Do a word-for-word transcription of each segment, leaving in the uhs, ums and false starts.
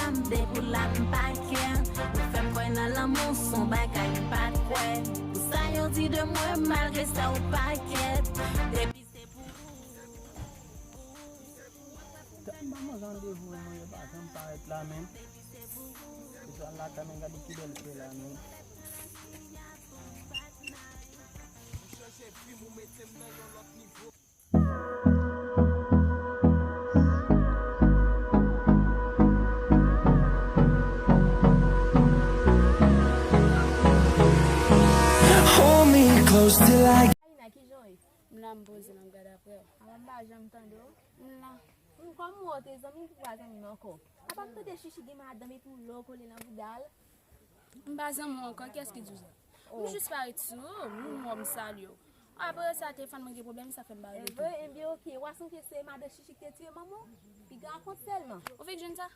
M dekoule la, m pa kè. Ou fè m kwè nan lanmou, s on bagay m pa t kwè. Pou sa yo di de mwen, malgre sa ou pa kèt. Depi se pou ou. M pa manke randevou, mwen, yo pa janm parèt la menm. Depi se pou ou. Depi al lakay mwen, gade ki bèl fè la menm. Hold me close till I Aina, kijan w ye? M la, m poze la, m gade apre w. Apa m pa janm tande w? M la. M kòm m wè w te zanmi, m pi pa zanmi m ankò. Apa m tande Chichi gen madanm epi w lè w kole nan bouda l? M pa zanmi w ankò, kiyès ki di w sa? M jis parèt sou ou, m wè w, m salye w. Apre sa, telefòn mwen gen pwoblèm, sa fè m pa rele tou. Ebyen, ebyen, oke. W a sonje se madan Chichi ki te tiye manman w? Piga kont sèlman. Ou fèk jwenn sa?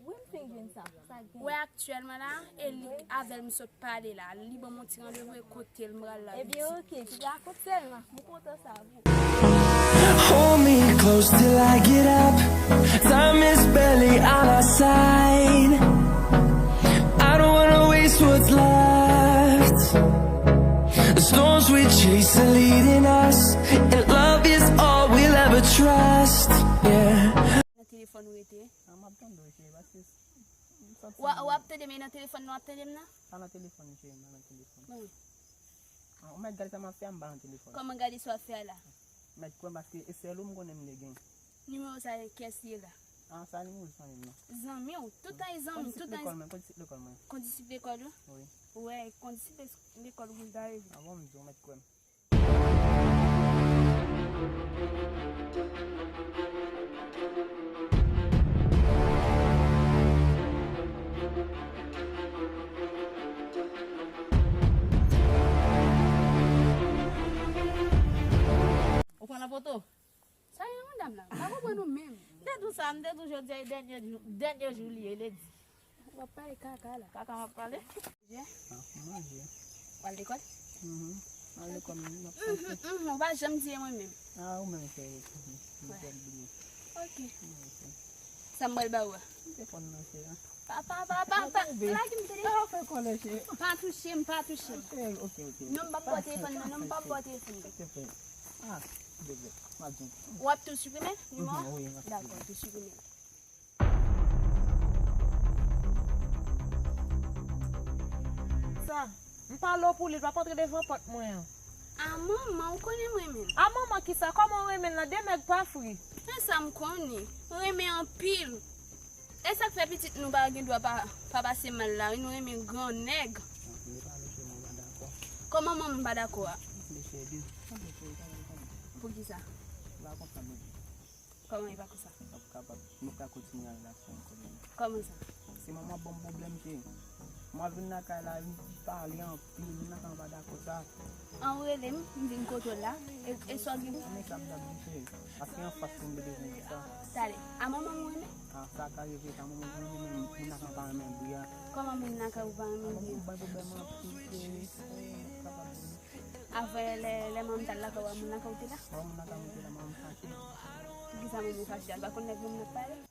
Wi, m fèk jwenn sa. Sa k gen? Wè aktyèlman la, e li avè l m sot pale la. Li ban m yon ti randevou e kote l m pral la. Ebyen, oke. Piga kont sèlman. M kontan sa pou ou. Hold me close till I get up. Time is barely on our side. I don't wanna waste what's left. The storms we chase are leading us, and love is all we'll ever trust. Yeah. Nan telefòn ou rete? An, m ap tande w, cheri, paske m santi. W a, w ap tande, men nan telefòn nan w ap tande m nan? Pa nan telefòn, cheri, pa nan telefòn. Bon. An, ou mèt gade sa m ap fè a, m pa nan telefòn. Kòman gade sa w ap fè a la? Mèt kwè m, paske e sèl ou m konnen m te gen. Nimewo sa, kiyès li ye la? An, sa nimewo zanmi m nan. Zanmi w? Toutan e zanmi, toutan e. Kondisip lekòl mwen, kondisip lekòl mwen. Kondisip lekòl ou? Wi. Wè, kondisip lekòl ou pou l ta rele. An bon, m di w, mèt kwè m. Ou pran nan poto? Sa gen nan manda m la? M pa konprann ou menm. M te di w sa, m te di w jodi a e dènye jou, dènye jou li ye, ledi. W ap pale kaka la. Kaka m ap pale? Manje. Ah, manje. W al lekòl? Mhm. M al lekòl, m ap pase. Mhm, mhm, ou pa janm di e mwen menm. Ah, ou menm, cheri. M te bliye. Ok. Manje. Sa m pral ba ou a? M te konn nan, cheri. Pa, pa, pa, pa, pa. Lage m telefòn. Pa fè kòlè, cheri. Pa touche m, pa touche m. Ok, ok, ok. Non, m p ap ba w telefòn nan, non, m p ap ba w telefòn nan. Pase, pase. Ah, bebe, m ap di w. W ap tou siprime nimewo a? Mhm, wi, m ap siprime. Dakò, tou siprime. Sa, m pale w pou li, l p ap antre devan pòt mwen an. A manman, ou konnen m renmen l. A manman kisa? Kòman w renmen l lan? De nèg pa fri. Se sa m konnen. M renmen anpil. E sa k fè pitit nou pa gen dwa pa, pa pase mal la, wi, nou renmen gran nèg. Li pa vle cheri, mwen pa dakò. Kòman manman pa dakò a? Li cheri, li pa vle cheri, pa vle, pa vle. Poukisa? Li pa kontan, bebe. Kòman li pa konsa? Nou p ap kapab, nou p ka kontinye relasyon ankò, bebe. Kòman sa? Si manman ban m pwoblèm, cheri. Mwen vin lakay la, vin pale anpil, vin lakay, mwen pa dakò sa. An, ou rele m, m vin kote w la, e, e sa w gen pou. Men sa m t ap di, cheri. Paske anfas pou m te bezwen di sa. Talè. A manman m ou renmen? A, sa ka rive, sa manman m renmen, men moun lakay pa renmen bri a. Kòman moun lakay ou pa renmen bri a? A, manman m bay pwoblèm anpil, cheri. Kapab di. Apre, lè, lè manman m t al lakay ou a, moun lakay ou te la? Wi, moun lakay mwen te la, manman m fache. Poukisa manman w fache a? L pa konn nèg manman m ap pale?